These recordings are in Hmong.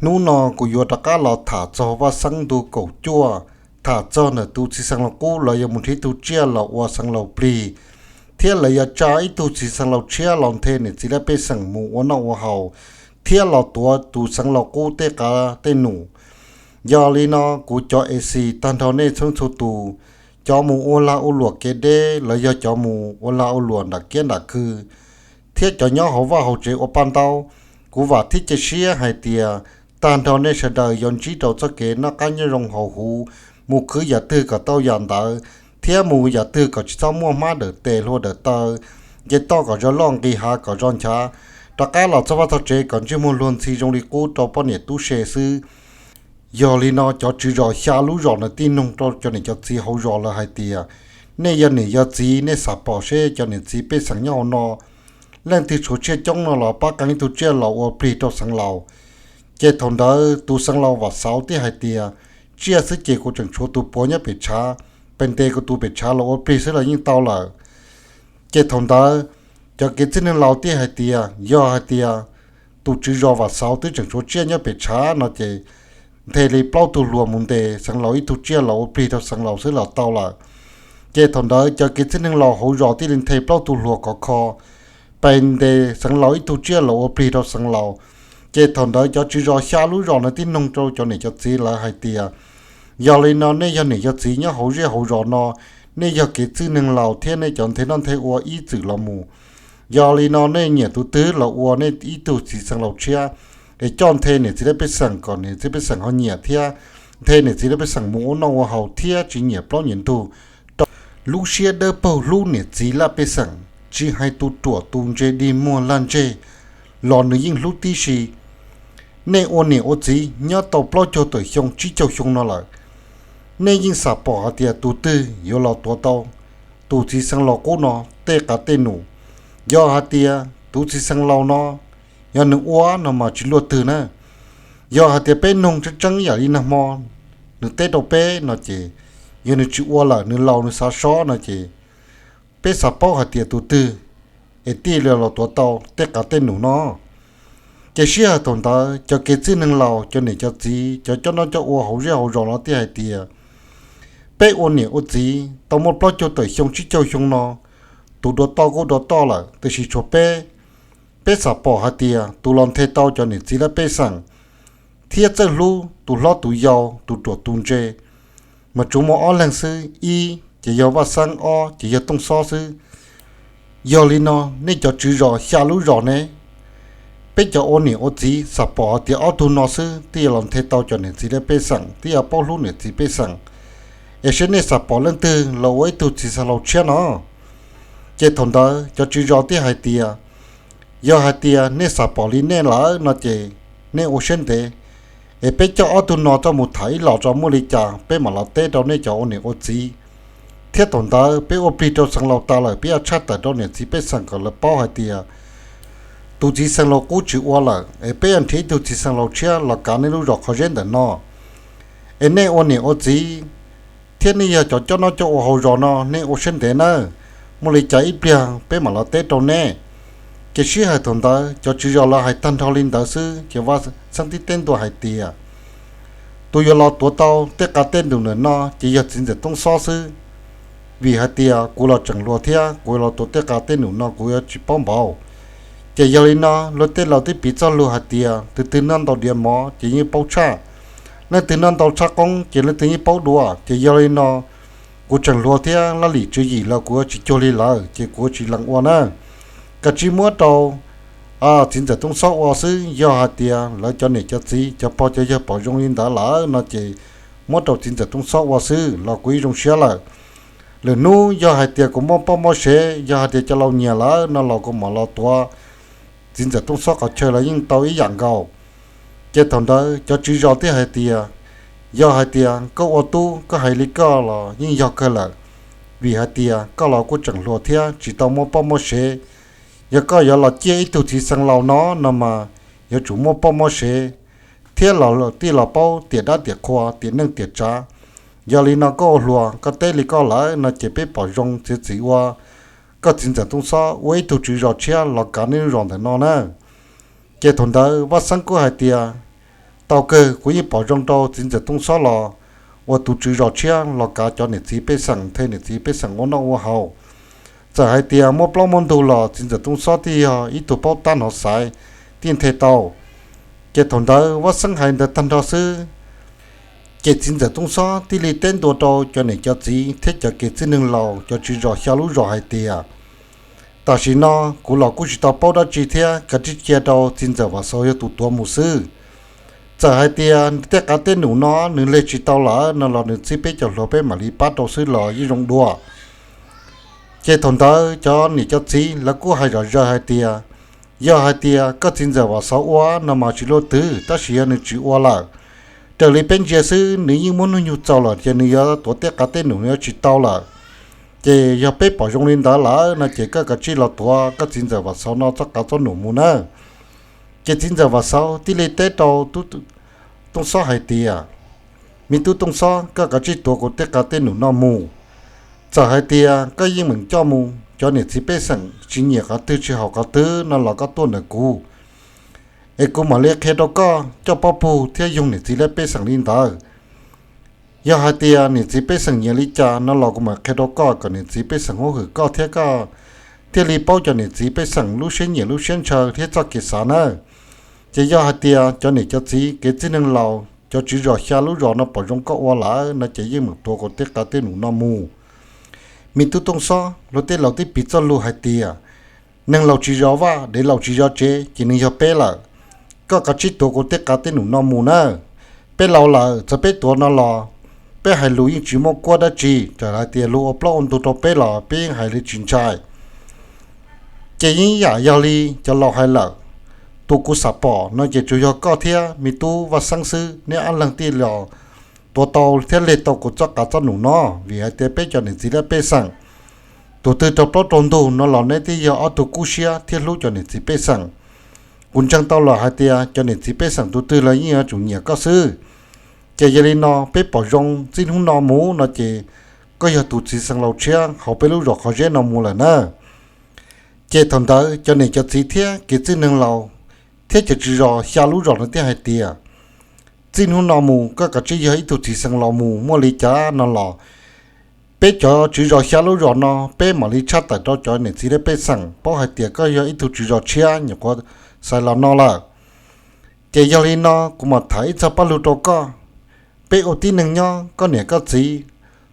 Hnub no kuv yuav rov qab los tham txog Vaj Xeeb ntu kaum cuaj, tham txog ntawm tus txiv xeev laus qub lawv yuav mus nrhiav ib tug tsiaj los ua xeev laus plig, thiab lawv yuav tsa ib tug txiv xeev laus tshiab los nthe niam txiv laj pej xeem mus ua noj ua haus, thiab los tuav tus xeev laus qub tej qav tej num. Yog li no kuv cov A C tag nrho nej txhua txhua tus, cov mus ua lag ua luam kev deb los yog cov mus ua lag ua luam nram kiab nram khw, thiab cov nyob hauv vaj hauv tsev ua paj ntaub, kuv vam thiab cia siab hais tias tag nrho nej sawv daws yuav ntsib rau txoj kev noj qab nyob zoo hauv huv, mus khwv yam twg kom tau yam ntawd, thiab mus yam twg kom tsis txhob muaj hmab dawm tes hlua dawm taw, nce toj kom zoo loj nqis hav kom zoo nchav, rov qab los txog vaj txog tsev kom ntsej muag luag ntxhi zoo li qub rau poj niam tub se xwb. Yog li no cov tswv zos xya lub zos ntawd tib noog rau cov niam cov txiv hauv zos lawv hais tias, nej yog niam yog txiv nej xav pom seb cov niam txiv pej xeem nyob hauv no leej twg tshuav tsiaj coob no los pab qee ib tug tsiaj los ua plig rau xeev laus. Ces thaum ntawd tus xeev laus Vam Xauv thiaj hais tias, tsiaj xwb ces kuv tseem tshuav tus puav nyob pem tshav, pes ntes kuv tus pem tshav los ua plig xwb los yeej tau lawm. Ces thaum ntawd cov kev txwj neeg laus thiaj hais tias, yog hais tias tus tswv zos Vam Xauv twb tseem tshuav tsiaj nyob pem tshav no ces nthe li plaub tug hluas mus ntes xeev laus ib tug tsiaj los ua plig rau xeev laus xwb los tau lawm. Ces thaum ntawd cov kev txwj neeg laus hauv zos thiaj li nthe plaub tug hluas khov kho pes ntes xeev laus ib tug tsiaj los ua plig rau xeev laus. Ces thaum ntawd cov tswv zos xya lub zos no thiaj noog rau cov niam cov txiv lawv hais tias, yog li no nej yog niam yog txiv nyob hauv zej hauv zos no, nej yog kev txwj neeg laus thiab nej cov nthe noj nthe ua ib txwm los mus. Yog li no nej nyiam tus twg los ua nej ib tug txiv xeev laus tshiab, es coj nthe niam txiv laj pej xeem kom niam txiv pej xeem ho nyiam thiab nthe niam txiv laj pej xeem mus ua noj ua haus thiab tsis nyiam plaub nyiam ntug, rau lub siab dawb paug hlub niam txiv laj pej xeem, tsis hais tus ruam tus ntse dig muag lag ntseg los nws yeej hlub tib si. Nej ua niam ua txiv nyob tau plaub caug tawm xyoo tsib caug xyoo no lawm, nej yeej xam pom hais tias tus twg yuav los tuav tau tus txiv xeev laus qub no tej qav tej num. Yog hais tias tus txiv xeev laus no yog nws ua no mas tsis luaj twg na. Yog hais tias peb noog tseeb tseeb yam li nag hmo nws teb rau peb no ces, yog nws tsis ua lawm nws laus nws xav sob no ces, peb xav paub hais tias tus twg es thiaj li los tuav tau tej qav tej num no. Ces sij hawm thaum ntawd cov kev txwj neeg laus cov niam cov txiv cov coj noj coj ua hauv zej hauv zos no thiaj hais tias, peb ua niam ua txiv tau muaj plaub caug tawm xyoo tsib caug xyoo no, tus dua toj kuj dua toj lawm tiam sis tshuav peb. Peb xam pom hais tias tus los nthe tau cov niam txiv laj pej xeem thiab txawj hlub tus hlob tus yau tus ruam tus ntse mas tsuas muaj ob leeg xwb, ib ces yog Vaj Xeeb, ob ces yog Tooj Xob xwb. Yog li no nej cov tswv zos xya lub zos ne, peb cov ua niam ua txiv xam pom hais tias ob tug no xwb thiaj yuav los nthe tau cov niam txiv laj pej xeem, thiaj yuav paub hlub niam txiv pej xeem, es seb nej xam pom leej twg los ua ib tug txiv xeev laus tshiab no. Ces thaum ntawd cov tswv zos thiaj hais tias, yog hais tias nej xam pom li nej lawm no ces nej ua siab ntev, es peb coj ob tug no tuaj mus tham ib los tso muaj li cas peb mam los teb rau nej cov ua niam ua txiv. Thiab thaum ntawd peb ua plig rau xeev laus tas lawm peb yuav tshaj tawm rau niam txiv pej xeem kom lawv paub hais tias tus txiv xeev laus qub tsis ua lawm es peb yuav nrhiav ib tug txiv xeev laus tshiab los kav nej lub zos qhov zeb ntawm no. Es nej ua niam ua txiv thiab nej yog cov coj noj coj ua hauv zos no nej ua siab ntev nawb, muaj li cas ib pliag peb mam los teb rau nej. Ces sij hawm thaum ntawd cov tswv zos lawv hais tag nrho li ntawd xwb ces Vaj Xeeb tib teb ntua hais tias, tus yuav los tuav tau tej qav tej num ntawm no ces yog txiv ntxawm Tooj Xob xwb, vim hais tias kuv los tseem hluas thiab kuv yuav los tuav tej qav tej num no kuv yuav tsis paub npaum. Ces yog li no luag tej laus twb piv txoj lus hais tias tus twg noj ntau diav mov ces yeej paub tshaj, leej twg noj ntau tshaj qoob ces leej twg yeej paub dua. Ces yog li no kuv tseem hluas thiab laj lim tswv yim los kuv yuav tsis cuag li lawm ces kuv yuav tsis lees ua na. Kav tsij muab rau txiv ntxawm Tooj Xob ua xwb, yog hais tias lawv cov niam cov txiv cov pog cov yawg pom zoo li ntawd lawm no ces muab rau txiv ntxawm Tooj Xob ua xwb los kuv yeej zoo siab lawm. Lwm hnub yog hais tias kuv muaj poj muaj sev, yog hais tias cov laus nyiam lawm no los kuv mam los tuav txiv ntxawm Tooj Xob qhov chaw los yeej tau ib yam nkaus. Ces thaum ntawd cov tswv zos thiaj hais tias, yog hais tias koj ua tub koj hais li koj los yeej yog kawg lawm, vim hais tias koj los kuj tseem hluas thiab tsis tau muaj poj muaj sev. Yog koj yuav los ciaj ib tug txiv xeev laus no no mas yuav tsum muaj poj muaj sev thiab los tij los paub tiam dab tiam qhua tiam neej tiam tsav. Yog li no koj ua hluas koj teb li koj lawm no ces peb pom zoo txiav txim ua koj txiv ntxawm Tooj Xob ua ib tug tswv zos tshiab los kav nej lub zos ntawm no na. Ces thaum ntawd Vaj Xeeb kuj hais tias, Tau kawg kuv yeej pom zoo rau txiv ntxawm Tooj Xob los ua tus tswv zos tshiab los kav cov niam txiv pej xeem, thiab niam txiv pej xeem ua noj ua haus. Txawm hais tias muaj plaub muaj ntug los txiv ntxawm Tooj Xob thiaj yog ib tug paub tab hnov xaiv, thiaj nthe tau. Ces thaum ntawd Vaj Xeeb hais ntawd tag nrho xwb, ces txiv ntxawm Tooj Xob thiaj li teb ntua rau cov niam cov txiv thiab cov kev txwj neeg laus, cov tswv zos xya lub zos hais tias, tam sim no kuv los kuj tsis tau paub dab tsi thiab, kav tsij cia rau txiv ntxawm Vam Xauv yog tus tuav mus xwb. Txawm hais tias tej qav tej num no nws leg tsis tau lawm no los nws txib peb cov hluas peb mam li pab rau xwb los yeej zoo dua. Ces thaum ntawd cov niam cov txiv lawv kuj hais zom zaws hais tias, yog hais tias koj txiv ntxawm Vam Xauv ua no mas tsis luaj twg, tab sis yog nws tsis ua lawm, raws li peb ntsia xwb nws yeej muab hnub nyoog txaus lawm, ces nws yuav tuav tej qav tej num yuav tsis tau lawm. Ces yog peb pom zoo li ntawd lawm no ces koj kav tsij los tuav koj txiv ntxawm Vam Xauv no txoj qav txoj num mus nawb. Ces txiv ntxawm Vam Xauv thiaj li teb rau tub Tooj Xob hais tias, me tub Tooj Xob, koj kav tsij tuav kuv tej qav tej num no mus. Txawm hais tias koj yeej meem coj mus, cov niam txiv pej xeem tsis nyiam qhov twg tsis haum qhov twg no los koj tuaj ntawm kuv, es kuv mam li qhia rau koj coj pob pug thiab yoog niam txiv laj pej xeem li ntawd. Yog hais tias niam txiv pej xeem nyiam li cas no los kuv mam qhia rau koj kom niam txiv pej xeem hwm koj thiab koj thiaj li paub cov niam txiv pej xeem lub siab nyiam lub siab ntshaw thiab txoj kev xav nawb. Ces yog hais tias cov niam cov txiv kev txwj neeg laus, cov tswv zos xya lub zos no pom zoo koj ua lawm no ces yeej meem tuav kuv tej qav tej num no mus. Me tub Tooj Xob, luag tej laus twb piv txoj lus hais tias, neeg laus tsis zov vaj, dev laus tsis zov tsev, ces nws yog peb lawm. Koj kav tsij tuav kuv tej qav tej num no mus nawb. Peb laus lawm, txawm peb tuav no los peb hais lus yeej tsis muaj kuab dab tsi, txawm hais tias luag ua plaub ua ntug rau peb los peb yeej hais li tsis ntshai. Ces yeej yam yog li cov laus hais lawm, tus kuv xam pom no ces tsuas yog koj thiab me tub Vaj Xeeb xwb, neb ob leeg thiaj los tuav tau thiab leg tau kuv txoj qav txoj num no, vim hais tias peb cov niam txiv laj pej xeem, tus twg raug plaub raug ntug no los neb twb yog ob tug kub siab thiab hlub cov niam txiv pej xeem. Kuv ntseeg tau lawm hais tias cov niam txiv pej xeem tus twg los yeej yuav tsum nyiam koj xwb. Ces yog li no peb pom zoo txij hnub no mus no ces koj yog tus txiv xeev laus tshiab hauv peb lub zos Qhov Zeb no mus lawm na. Ces thaum ntawd cov niam cov txiv thiab kev txwj neeg laus thiab cov tswv zos xya lub zos no thiaj hais tias, txij hnub no mus koj kav tsij yog ib tug txiv xeev laus mus, muaj li cas no los peb cov tswv zos xya lub zos no peb mam li tshaj tawm rau cov niam txiv laj pej xeem paub hais tias koj yog ib tug tswv zos tshiab nyuam qhuav xaiv los no lawm. Ces yog li no kuv mam tham ib txog paj lug rau koj. Peb ua tib neeg nyob, koj niam koj txiv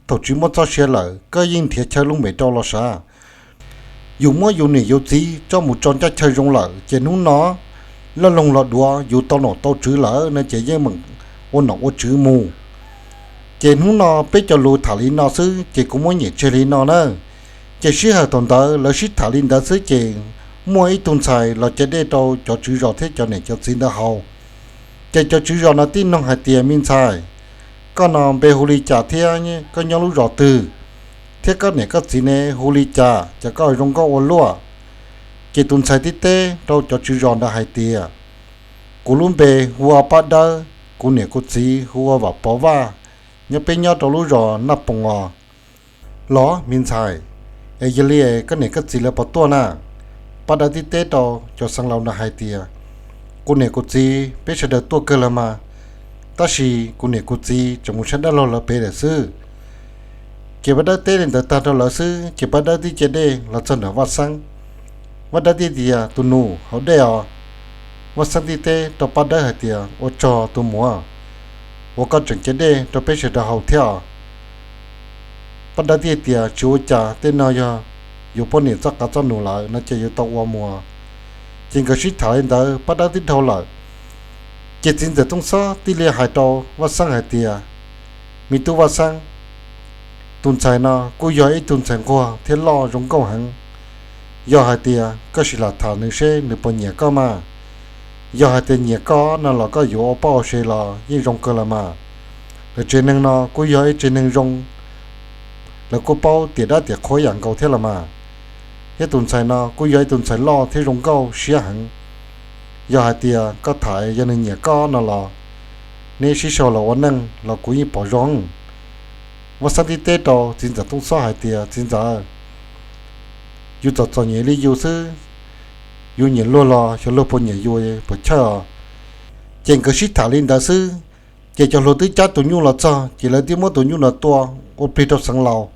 thaum tsis muaj txoj sia lawm koj yeej nrhiav chaw lub npe rau los sav. Yus muab yus niam yus txiv tso mus tso ncaj chaw zoo lawm ces hnub no loj loog los duav yus tau nom tau tswv lawm no ces yeej meem ua nom ua tswv mus. Ces hnub no peb cov lus tham li no xwb ces kuv muab nyem tseg li no na. Ces sij hawm thaum ntawd lawv sib tham li ntawd xwb ces muaj ib tug ntxhais los ce dej rau cov tswv zos thiab cov niam cov txiv ntawd haus. Ces cov tswv zos no tib noog hais tias, me ntxhais, koj no npe hu li cas thiab koj nyob lub zos twg, thiab koj niam koj txiv ne hu li cas ces koj zoo nkauj ua luaj? Ces tus ntxhais tib teb rau cov tswv zos ntawd hais tias, kuv lub npe hu ua Paj Dawb, kuv niam kuv txiv hu ua Vam Pov Vaj, nyob peb nyob rau lub zos Naj Poos os. Los me ntxhais, es yog li koj niam koj txiv lawv puas tuaj na? Paj Dawb tib teb rau cov xeev laus ntawd hais tias, kuv niam kuv txiv peb sawv daws tuaj kawg los mas, tab sis kuv niam kuv txiv tseem mus saib dab laug lawv pem lawm xwb. Ces Paj Dawb teb li ntawd tag rau lawv xwb ces Paj Dawb tib ce dej los txog ntawm Vaj Xeeb. Vaj Dawb tib tias, tus nus, haus dej os. Vaj Xeeb tib teb rau Paj Dawb hais tias, ua tsaug tus muam, uas koj tseem ce dej rau peb sawv daws haus thiab os. Paj Dawb tib tias, tsis ua cas, tej no yog yus poj niam txoj qav txoj num lawm no ces yuav tau ua mus. Ces nkawd sib tham li ntawd Paj Dawb tib dhau lawm. Ces txiv ntxawm Tooj Xob tib li hais rau Vaj Xeeb hais tias, me tub Vaj Xeeb, tus ntxhais no kuj yog ib tug ntxhais nquag thiab loj zoo nkauj heev. Yog hais tias koj sim lam tham nws seb nws puas nyiam koj mas. Yog hais tias nyiam koj no los koj yuav ua poj ua se los yeej zoo kawg los mas. Lawv tsev neeg no kuj yog ib tsev neeg zoo, lawv kuj paub tiam dab tiam qhuav yam nkaus thiab los mas. Thiab tus ntxhais no kuj yog ib tug ntxhais loj thiab zoo nkauj siab heev. Yog hais tias koj tham yog nws nyiam koj no los neb sib sau los ua neej los kuv yeej pom zoo. Vaj Xeeb tib teb rau txiv ntxawm Tooj Xob hais tias, txiv ntxawm, yus txom txom nyem li yus xwb, yus nyiam luag los xyov luag puas nyiam yus puas chawj os. Ces nkawd sib tham li ntawd xwb, ces cov hluas twb cab tus nyuj los txog, ces lawv twb muab tus nyuj no tua ua plig rau xeev laus.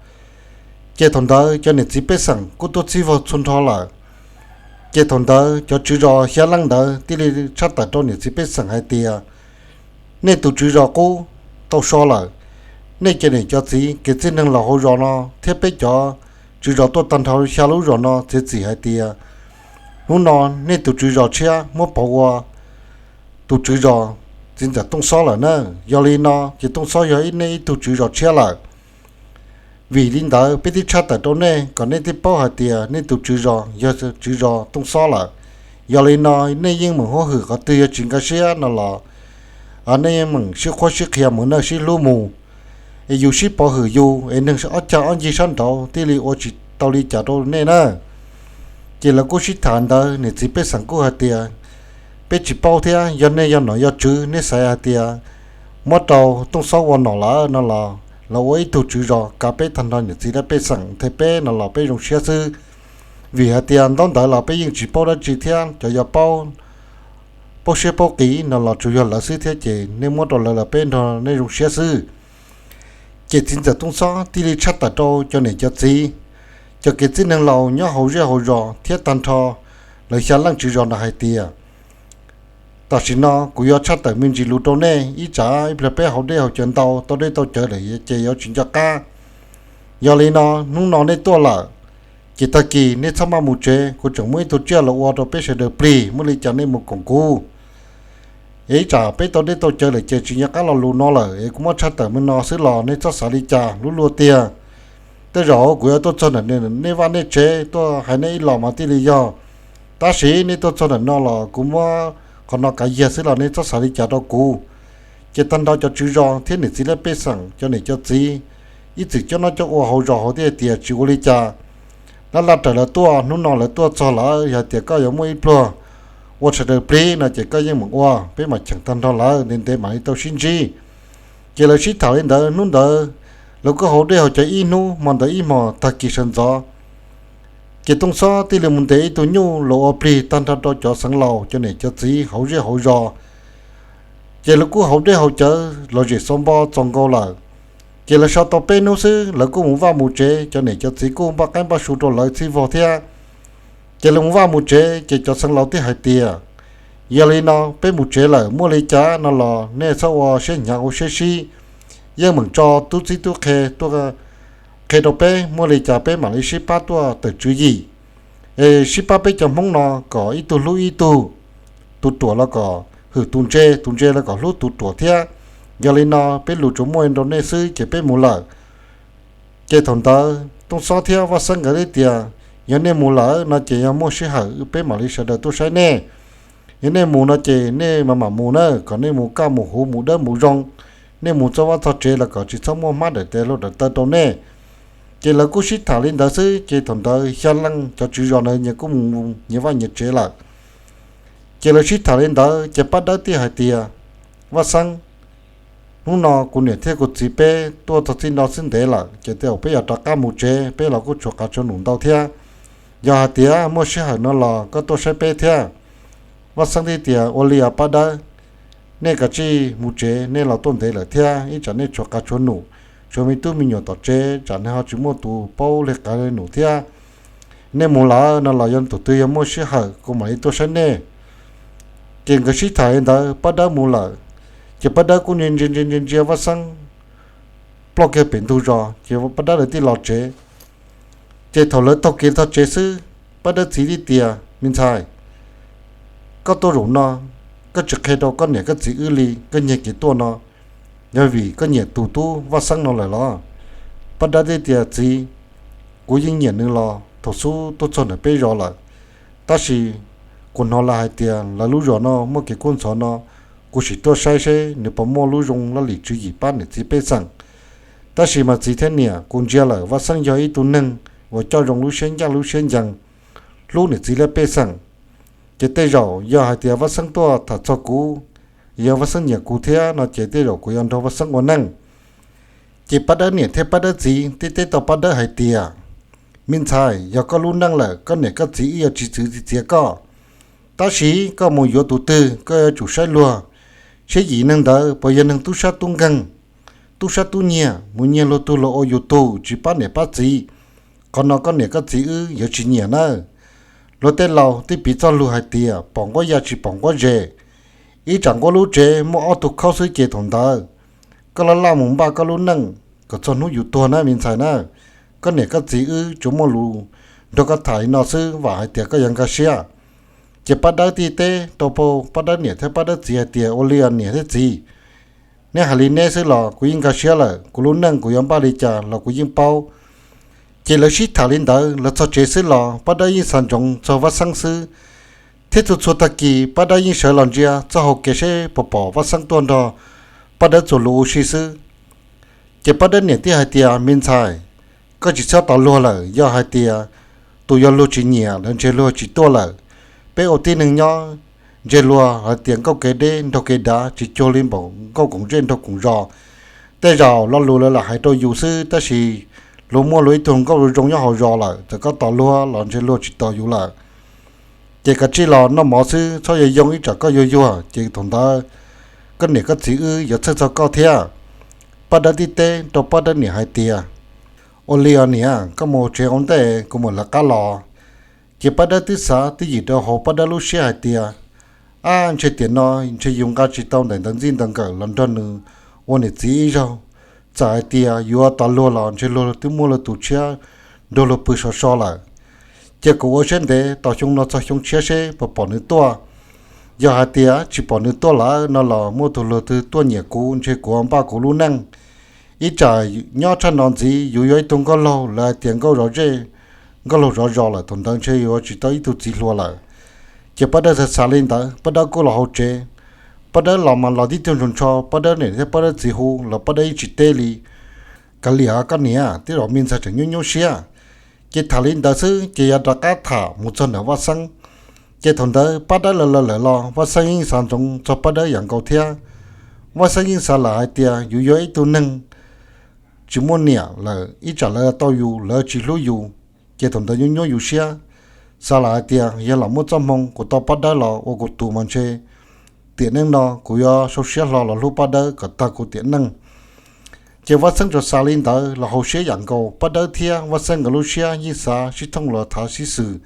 Ces thaum ntawd cov niam txiv pej xeem kuj tuaj txhij vog txhua nrho lawm. Ces thaum ntawd cov tswv zos xya leej ntawd thiaj li tshaj tawm rau niam txiv pej xeem hais tias, nej tus tswv zos qub tau so lawm, nej cov niam cov txiv kev txwj neeg laus hauv zos no thiab peb cov tswv zos tuaj tag nrho xya lub zos no txiav txim hais tias, hnub no nej tus tswv zos tshiab muab pauv ua tus tswv zos txiv ntxawm Tooj Xob lawm na. Yog li no ces Tooj Xob yog ib nej ib tug tswv zos tshiab lawm. Vim li ntawd peb thiaj tshaj tawm rau nej kom nej thiaj paub hais tias nej tus tswv zos yog tswv zos Tooj Xob lawm. Yog li no nej yeej meem huab hwm qhov twg yog tsis nkag siab no los nej yeej meem sib qhuab sib qhia mus na, sib hlub mus, es yus sib pov hwm yus es neeg ob cag ob ncig sab nraud thiaj li ua tsis tau li cas rau nej na. Ces lawv kuj sib tham ntawd niam txiv pej xeem kuj hais tias, peb tsis paub thiab, yog nej yog nom yog tswv nej xav hais tias muab rau Tooj Xob ua nom lawm no los lawv ua ib tug tswv zos kav peb tag nrho niam txiv laj pej xeem nthe peb no los peb zoo siab xwb. Vim hais tias ntaub ntawv los peb yeej tsis paub dab tsi thiab, cov yog paub, paub siab paub qis no los tsuas yog lawv xwb thiab, ces nej muab rau lawv los peb nrog nej zoo siab xwb. Ces txiv ntxawm Tooj Xob thiaj li tshaj tawm rau cov niam cov txiv, cov kev txwj neeg laus nyob hauv zej hauv zos thiab tag nrho lawv xya leej tswv zos no hais tias, tam sim no kuv yuav tshaj tawm me ntsis lus rau nej, ib tsam ib pliag peb haus dej haus cawv ntau tau dej tau cawv lawm ces yuav tsis nco qab. Yog li no hnub no nej tuaj lawm, ces tag kis nej txhob maj mus tsev, kuv tseem muaj ib tug tsiaj los ua rau peb sawv daws plig, muaj li cas nej mus koom kuv. Es ib tsam peb tau dej tau cawv lawm ces tsis nco qab lo lus no lawm es kuv muab tshaj tawm me no xwb los nej txhob xav li cas, lub luag tiag. Tej zaum kuv yuav tuaj txog ntawm nej vaj nej tsev tuaj hais nej ib los mas thiaj li yog, tab sis nej tuaj txog ntawm no los kuv muab qhov no kav yiag xwb los nej txhob xav li cas rau kuv. Ces tag nrho cov tswv zos thiab niam txiv laj pej xeem cov niam cov txiv ib txwm coj noj coj ua hauv zos hauv thiaj tias tsis ua li cas. Laj laj raws lawv tuaj, hnub no lawv tuaj txog lawm, yog tias koj yuav muaj ib pluag ua sawv daws plig no ces koj yeej meem ua, peb mam cheem tag nrho lawm ntev ntev mam li tau sib ntsib. Ces lawv sib tham li ntawd, hnub ntawd lawv kuj haus dej haus cawv ib hnub, hmo ntawd ib hmos tag kis sawv ntxov ces Tooj Xob thiaj li mus ntes ib tug nyuj los ua plig tag nrho rau cov xeev laus cov niam cov txiv hauv zej hauv zos. Ces lawv kuj haus dej haus cawv los zem xo npo txaus nkaus lawm. Ces lawv so tau peb hnub xwb lawv kuj mus vaj mus tsev, cov niam cov txiv kuj npaj qaib npaj su rau lawv txhij vog thiab. Ces lawv mus vaj mus tsev ces cov xeev laus thiaj hais tias, yog li no peb mus tsev lawm, muaj li cas no los nej txhob ua siab hnyav ua siab sib, yeej meem tso tub txib tub qhe tuaj qhia rau peb, muaj li cas peb mam li sib pab tuaj tawm tswv yim, es sib pab peb cov Hmoob no kom ib tug hlub ib tug, tus ruam los kom hwm tus ntse, tus ntse los kom hlub tus ruam thiab. Yog li no peb lus tsuas muaj rau nej xwb ces peb mus lawm. Ces thaum ntawd Tooj Xob thiab Vaj Xeeb nkawd thiaj tias, yog nej mus lawm no ces yog muaj sij hawm peb mam li sawv daws tuaj saib nej. Yog nej mus no ces nej mam mam mus na, kom nej mus kaj mus huv mus dawb mus zoo, nej mus txog vaj txog tsev los kom tsis txhob muaj hmab daim tes hluas daim taw rau nej. Ces lawv kuj sib tham li ntawd xwb ces thaum ntawd xya leej cov tswv zos ntawd nyias kuj mus nyias vaj nyias tsev lawm. Ces lawv sib tham li ntawd ces Paj Dawb thiaj hais tias, Vaj Xeeb, hnub no kuv niam thiab kuv txiv peb tuaj txog txij no xwb ntev lawm ces tej zaum peb yuav rov qab mus tsev, peb los kuj tshuav qav tshuav num ntau thiab. Yog hais tias muaj sij hawm no los koj tuaj saib peb thiab. Vaj Xeeb thiaj tias, ua li os Paj Dawb, nej kav tsij mus tsev, nej los tuaj ntev lawm thiab, ib tsam nej tshuav qav tshuav num, tshuav me tub me nyuam tom tsev tsam nej ho tsis muaj tus paub li qav li num thiab. Nej mus lawm no los yog tus twg yog muaj sij hawm kuv mam li tuaj saib nej. Ces nkawd sib tham li ntawd Paj Dawb mus lawm, ces Paj Dawb kuj ntsia ntsia ntsia ntsia Vaj Xeeb ploj kiag pem ntug zos ces Paj Dawb lawv thiaj los tsev. Ces thaum lawv taug kev txog tsev xwb, Paj Dawb txiv thiaj tias, me ntxhais, koj tuaj zaum no, koj tsis qhia rau koj niam koj txiv wb li koj nyiag kev tuaj no, yog vim koj nyiam tus tub Vaj Xeeb no lawm los? Paj Dawb thiaj tias, txiv, kuv yeej nyiam nws los thaum xub tuaj txog ntawm peb zos lawm, tab sis kuv hnov lawv hais tias lawv lub zos no muaj kev kub ntxhov no, kuv sim tuaj saib seb nws puas muaj lub zoo laj lim tswv yim pab niam txiv pej xeem. Tab sis mas txiv thiab niam, kuv ntsia lawm Vaj Xeeb yog ib tug neeg uas coj zoo lub siab ncaj lub siab ncees, hlub niam txiv laj pej xeem. Ces tej zaum yog hais tias Vaj Xeeb tuaj tham txog kuv, yog Vaj Xeeb nyiam kuv thiab no ces tej zaum kuv yuav nrog Vaj Xeeb ua neej. Ces Paj Dawb niam thiab Paj Dawb txiv thiaj teb tau Paj Dawb hais tias, me ntxhais, yog koj lub neej lawm, koj niam koj txiv wb yuav tsis txwv tsis txiav koj. Tab sis koj mus yuav tus twg koj yuav tsum saib luag, Seb yim neeg ntawd puas yog neeg tub sab tub nkeeg, tub sab tub nyiag, mus nyiag luag tug los ua yus tug tsis pab niam pab txiv. Qhov no koj niam koj txiv wb yuav tsis nyiam nawb. Luag tej laus twb piv txoj lus hais tias pom nquab ya tsis pom nquab zes. Ib tsam nquab lub tsev muaj ob tug khaub xwb ces thaum ntawd koj laj laj mus npaj koj lub neej kom txog hnub yus tuag na me ntxhais na. Koj niam koj txiv wb tsuas muaj lus nrog koj tham li no xwb, vam hais tias koj yuav nkag siab. Ces Paj Dawb thiaj teb rau pab Dawb niam thiab Paj Dawb txiv hais tias, ua li niam thiab txiv, neb hais li neb xwb los kuv yeej nkag siab lawm, kuv lub neej kuv yuav npaj li cas los kuv yeej paub. Ces lawv sib tham li ntawd los txog tsev xwb los Paj Dawb yeej xav ntsoov txog Vaj Xeeb xwb, thiab txhua txhua tag kis Paj Dawb yeej sawv los ntsia txoj hau kev seb puas pom Vaj Xeeb tuaj nrog Paj Dawb txuas lus ua si xwb. Ces Paj Dawb niam thiaj hais tias, me ntxhais, koj tsis txhob tos luag lawm, yog hais tias tus yog luag tsis nyiam lawm ntshe luag tsis tuaj lawm. Peb ua tib neeg nyob, ntshe luag hais tias nkauj kev deb nraug kev dav tsis cuag li npaum nkauj koom zej nraug koom zos. Tej zaum lo lus lawv lam hais rau yus xwb, tab sis luag muaj luag ib tug nkauj zoo zoo nyob hauv zos lawm, txawm koj tos luag los ntshe luag tsis tos yus lawm. Ces kav tsij los noj mov xwb, txhob yuav yoo, ib tsam koj yuag yuag ces thaum ntawd koj niam koj txiv wb yuav txhawj txog koj thiab. Paj Dawb thiaj teb rau Paj Dawb niam hais tias, ua li os niam, koj mus tsev ua ntej, kuv mam lawv qab los. Ces Paj Dawb twb xav twb yim rau hauv Paj Dawb lub siab hais tias, ab, ntshe tiam no ntshe yus nqa tsis tau daim ntawv ntxij ntawv nkawm los nrog nws ua niam txiv ib zaug. Txawm hais tias yuav tos luag los ntshe luag twb muaj luag tus tshiab nrog luag pw so so lawm. Ces kuv ua siab ntev tos xyoo no txog xyoo tshiab seb puas pom nws tuaj. Yog hais tias tsis pom nws tuaj lawm no los muaj tus luag twg tuaj nyiam kuv, ntshe kuv npaj kuv lub neej. Ib tsam nyob tshaj no ntxiv yus yog ib tug nkauj laug, lawv hais tias nkauj zov zej, nkauj laug zov zos lawm, thaum ntawd ntshe yuav tsis tau ib tug txiv hluas lawm. Ces Paj Dawb xav xav li ntawd, Paj Dawb kuj los hauv tsev. Paj Dawb los mas los tib tug ntsho ntsho, Paj Dawb niam thiab Paj Dawb txiv hu los Paj Dawb yeej tsis teb li. Kav liam koj niam, tej zaum me ntxhais tseem nyuaj nyuaj siab. Ces tham li ntawd xwb ces yuav rov qab tham mus txog ntawm Vaj Xeeb. Ces thaum ntawd Paj Dawb lawv lawv lawm los Vaj Xeeb yeej xav ntsoov txog Paj Dawb yam nkaus thiab. Vaj Xeeb yeej xav lawm hais tias yus yog ib tug neeg tsis muaj niam lawm, ib tsam lawv tau yus lawv tsis hlub yus, ces thaum ntawd nyuaj nyuaj yus siab. Xav lawm hais tias yog los muaj txoj hmoo kuv tau Paj Dawb los ua kuv tus mas ntshe tiam neej no kuv yuav sau siab hlo los hlub Paj Dawb kom tag kuv tiam neej. Ces Vaj Xeeb tsuas xav li ntawd los hauv siab yam nkaus, Paj Dawb thiab Vaj Xeeb nkawd lub siab yeej xav sib thooj los thav sib xwm.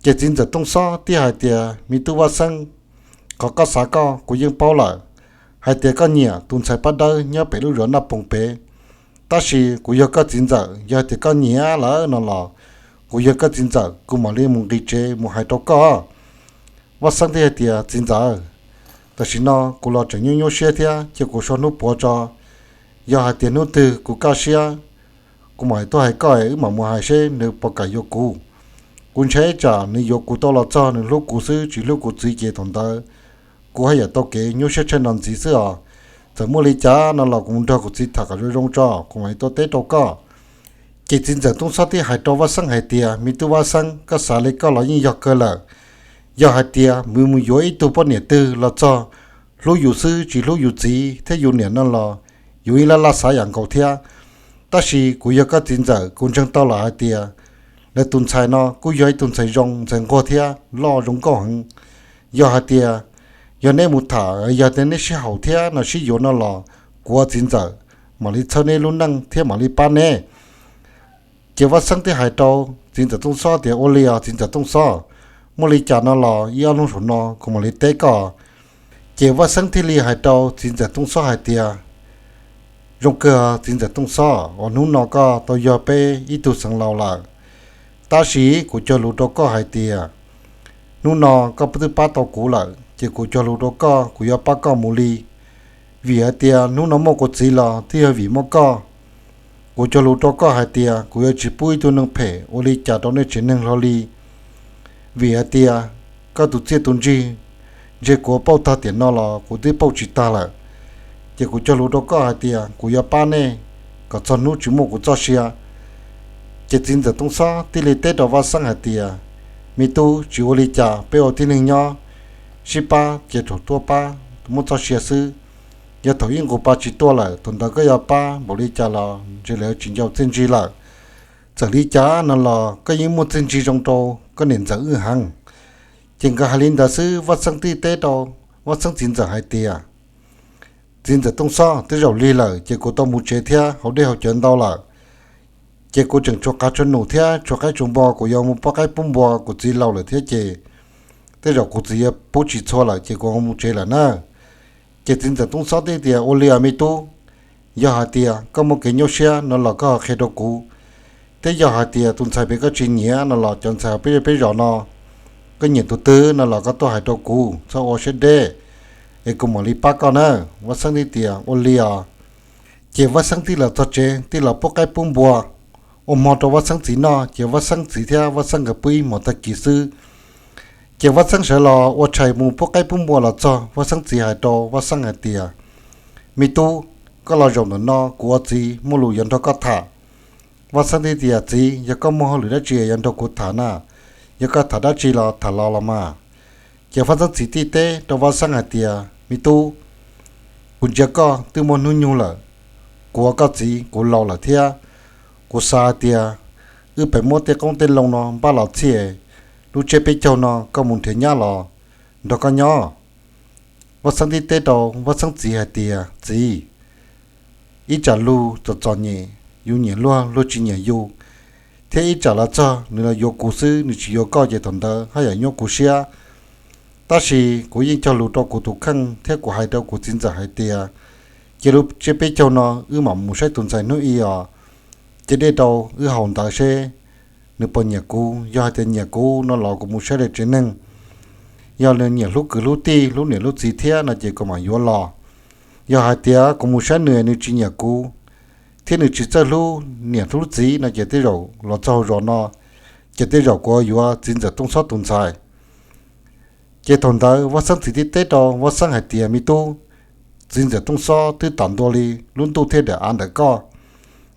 Ces txiv ntxawm Tooj Xob thiaj hais tias, me tub Vaj Xeeb, qhov koj xav koj kuv yeej paub lawm, hais tias koj nyiam tus ntxhais Paj Dawb nyob pem lub zos Naj Poos pem. Tab sis kuv yog koj txiv ntxawm, yog hais tias koj nyiam lawm no los kuv yog koj txiv ntxawm, kuv mam li mus nqis tsev mus hais rau koj. Vaj Xeeb thiaj hais tias, txiv ntxawm, tam sim no kuv los tseem nyuaj nyuaj siab thiab, cia kuv sau hnub puav tso. Yog hais tias hnub twg kuv kaj siab, kuv mam tuaj hais koj, wb mam mus hais seb nws puas kam yuav kuv. Kuv ntshai ib tsam nws yuav kuv tau los txog nws hlub kuv xwb tsis hlub kuv txiv ces thaum ntawd kuv haj yam tau kev nyuaj siab tshaj no ntxiv xwb os. Txawm muaj li cas no los kuv nrog kuv txiv tham kom zoo zoo tso, kuv mam li tuaj teb rau koj. Ces txiv ntxawm Tooj Xob thiaj hais rau Vaj Xeeb hais tias, me tub Vaj Xeeb, koj xav li koj los yeej yog kawg lawm. Yog hais tias mus mus yuav ib tug poj niam twg los txog hlub yus xwb tsis hlub yus txiv thiab yus niam no los yus yeej laj laj xav yam nkaus thiab. Tab sis kuv yog koj txiv ntxawm, kuv ntseeg tau lawm hais tias lawv tus ntxhais no kuj yog ib tug ntxhais zoo ntxhais nquag thiab loj zoo nkauj heev. Yog hais tias yog neb mus tham, yog tias neb sib haum thiab no sib yuav no los kuv ua txiv ntxawm mam li txhawb neb lub neej thiab mam li pab neb. Ces Vaj Xeeb thiaj hais rau txiv ntxawm Tooj Xob tias, ua li os txiv ntxawm Tooj Xob, muaj li cas no los ib ob hnub saum no kuv mam li teb koj. Ces Vaj Xeeb thiaj li hais rau txiv ntxawm Tooj Xob hais tias, zoo kawg txiv ntxawm Tooj Xob, uas hnub no koj tau yog peb ib tug xeev laus lawm. Tab sis kuv cog lus rau koj hais tias hnub no koj twb pab tau kuv lawm ces kuv cog lus rau koj, kuv yuav pab koj mus li. Vim hais tias hnub no muaj kuv txiv los twb yog vim muaj koj. Kuv cog lus rau koj hais tias kuv yuav tsis pub ib tug neeg phem ua li cas rau nej tsev neeg hlo li. Vim hais tias koj tus txiaj tus ntsig ntshe kuv pauj tag tiam no los kuv twb pauj tsis tag lawm. Ces kuv cog lus rau koj hais tias kuv yuav pab nej kom txog hnub tsis muaj kuv txoj sia. Ces txiv ntxawm Tooj Xob thiaj li teb rau Vaj Xeeb hais tias, me tub, tsis ua li cas, peb ua tib neeg nyob, sib pab ces thaum tuaj pab muaj txoj sia xwb. Yog thaum ib nqus pa tsis tuaj lawm thaum ntawd koj yuav pab npaum li cas los ntshe lawv tsis ncau txiaj ntsig lawm. Txawm li cas no los koj yeej muaj txiaj ntsig zoo rau koj niam ntxawm wb heev. Ces nkawd hais li ntawd xwb Vaj Xeeb thiaj teb rau Vaj Xeeb txiv ntxawm hais tias, txiv ntxawm Tooj Xob, twb zaum lig lawm ces kuv tau mus tsev thiab haus dej haus cawv ntau lawm. Ces kuv tseem tshuav qav tshuav num thiab tshuav qaib tshuav npua, kuv yuav mus pub qaib pub npua, kuv txiv laus lawm thiab ces tej zaum kuv txiv yuav pub tsis txhua lawm ces kuv mus tsev lawm na. Ces txiv ntxawm Tooj Xob teb tias, Ua li os me tub, yog hais tias koj muaj kev nyuaj siab no los koj ho qhia rau kuv, thiab yog hais tias tus ntxhais pem koj tsis nyiam no los cov ntxhais peb peb zos no, koj nyiam tus twg no los koj tuaj hais rau kuv, txhob ua siab deb, es kuv mam li pab koj na. Vaj Xeeb teb tias, Ua li os. Ces Vaj Xeeb tij los txog tsev tij los pub qaib pub npua ua hmo rau Vaj Xeeb txiv noj, ces Vaj Xeeb txiv thiab Vaj Xeeb nkawd pw ib hmos tag kis xwb. Ces Vaj Xeeb sawv los ua tshais mus pub qaib pub npua los txog, Vaj Xeeb txiv hais rau Vaj Xeeb hais tias, Me tub, koj los zaum ntawm no kuv ua txiv muaj lus yuav nrog koj tham. Vaj Xeeb teb tias, Txiv, yog koj muaj hauj lwm dab tsi yuav nrog kuv tham na, yog koj tham dab tsi los tham los los mas. Ces Vaj Xeeb txiv tij teb rau Vaj Xeeb hais tias, Me tub, kuv ntsia koj twb muaj hnub nyoog lawm, kuv ua koj txiv kuv laus lawm thiab, kuv xav hais tias wb pem muab tej qoob tej loo no npaj los txhij, lub tsiab peb caug no koj mus nrhiav nyab los nrog koj nyob. Vaj Xeeb tij teb rau Vaj Xeeb txiv hais tias, Txiv, ib tsam luag txom txom nyem, yus nyiam luag luag tsis nyiam yus, thiab ib tsam los txog nws los yuav kuv xwb nws tsis yuav koj ces thaum ntawd haj yam nyuaj kuv siab. Tab sis kuv yeej cog lus rau kuv tus kheej thiab kuv hais rau kuv txiv ntxawm hais tias, Cia lub tsiab peb caug no wb mam mus saib tus ntxhais hnub ib os, cia dej rau wb haus ntawd seb nws puas nyiam kuv. Yog hais tias nyiam kuv no los kuv mus saib lawv tsev neeg, yog nws nyiam hlub kwv hlub tij hlub niam hlub txiv thiab no ces kuv mam yuav los. Yog hais tias kuv mus saib nws nws tsis nyiam kuv thiab nws tsis txawj hlub niam hlub txiv no ces tej zaum los txog hauv zos no ces tej zaum kuv yuav txiv ntxawm Tooj Xob tus ntxhais. Ces thaum ntawd Vaj Xeeb txiv tij teb rau Vaj Xeeb hais tias, Me tub, txiv ntxawm Tooj Xob twb tas ntua li lub ntuj thiab daim av ntawm koj.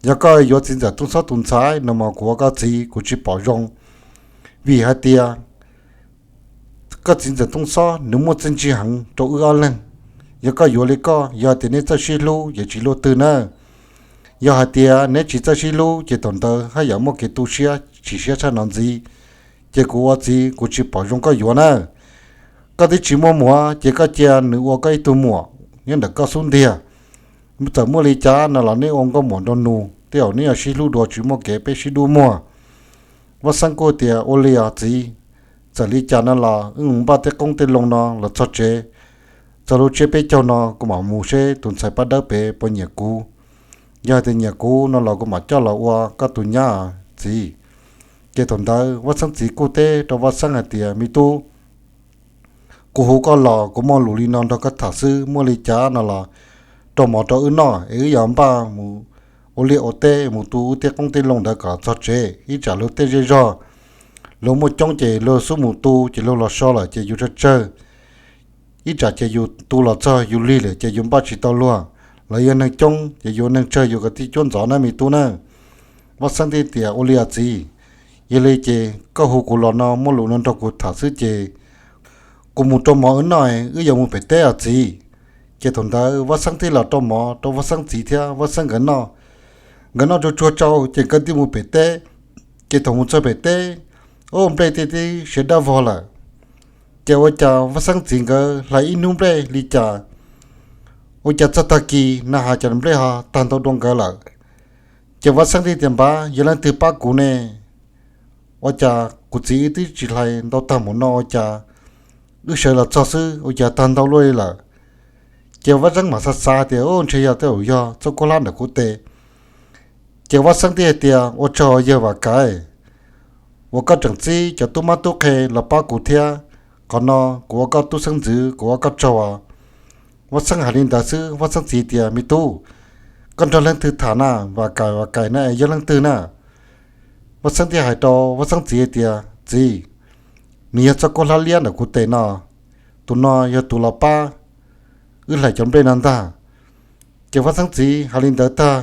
Yog koj yuav txiv ntxawm Tooj Xob tus ntxhais no mas kuv ua koj txiv kuv tsis pom zoo, vim hais tias koj txiv ntxawm Tooj Xob nws muaj txiaj ntsig heev rau wb ob leeg. Yog koj yuav li koj, yog tias neb txawj sib hlub ces tsis luaj twg na. Yog hais tias neb tsis txawj sib hlub ces thaum ntawd haj yam muaj kev tu siab chim siab tshaj no ntxiv, ces kuv ua txiv kuv tsis pom zoo koj yuav na. Koj twb tsis muaj muam ces koj cia nws ua koj ib tug muam nyob ntawm koj xub ntiag. Txawm muaj li cas no los neb ua nkauj muam nraug nus tej zaum neb yuav sib hlub dua tsis muaj kev peb sib dub muag. Vaj Xeeb kuj tias, Ua li os txiv, txawm li cas no los wb mus npaj tej qoob tej loo no los txog tsev, txog lub tsiab peb caug no kuv mam mus seb tus ntxhais paj dawb pem puas nyiam kuv. Yog hais tias nyiam kuv no los kuv mam coj los ua koj tus nyab txiv. Ces thaum ntawd Vaj Xeeb txiv kuj teb rau Vaj Xeeb hais tias, Me tub, kuv hu koj los kuv muaj lus li no nrog koj tham xwb, muaj li cas no los rau mov rau wb noj es wb yuav npaj mus ua liaj ua teb mus tu wb tej qoob tej loo ntawd kom txog tsev. Ib tsam luag tej zej zog luag muaj coob ces luag xub mus tu ces luag los so lawm ces yus tsawg tsawg. Ib tsam ces yus tu los txog yus lig lawm ces yus npaj tsis tau luag, lawv yog neeg coob ces yus neeg tsawg yus kom tij cuab ntxov na me tub na. Vaj Xeeb teb tias, Ua li os txiv, yog li ces koj hu kuv los no muaj lus no nrog kuv tham xwb ces kuv mus rau mov wb noj, wb yuav mus pem teb os txiv. Ces thaum ntawd Vaj Xeeb thiaj los rau mov rau Vaj Xeeb txiv thiab Vaj Xeeb nkawd noj. Nkawd noj tsuag tsuag tsau ces nkawd thiaj mus pem teb. Ces thaum mus txog pem teb, ub, nplej tej tib siav dawb vog lawm. Ces ua cas Vaj Xeeb txiv nkawd hlais ib hnub nplej li cas, ua cas txog tag kis na has cas nplej ho tag ntau dua nkawd lawm. Ces Vaj Xeeb thiaj tias, Npab, yog leej twg pab kuv ne? Ua cas kuv txiv wb twb tsis hlais ntau tag mus no ua cas wb sawv los txog xwb ua cas tag ntau luaj li lawm? Ces Vaj Xeeb mam xav xav tias, Ub, ntshe yog tej zaum yog txoj kua hlab ntawm kuv tes. Ces Vaj Xeeb thiaj hais tias, Ua tsaug yawg Vam Kaiv uas koj tseem txib cov tub mab tub qhe los pab kuv thiab, qhov no kuv ua koj tub xeeb ntxwv kuv ua koj tsaug os. Vaj Xeeb hais li ntawd xwb Vaj Xeeb txiv tias, Me tub, koj nrog leej twg tham na? Vam Kaiv, Vam Kaiv na es yog leej twg na? Vaj Xeeb thiaj hais rau Vaj Xeeb txiv hais tias, Txiv, nws yog txoj kua hlab liab ntawm kuv tes no, tus no yog tus los pab wb hlais cov nplej no ntag. Ces Vaj Xeeb txiv hais li ntawd tag,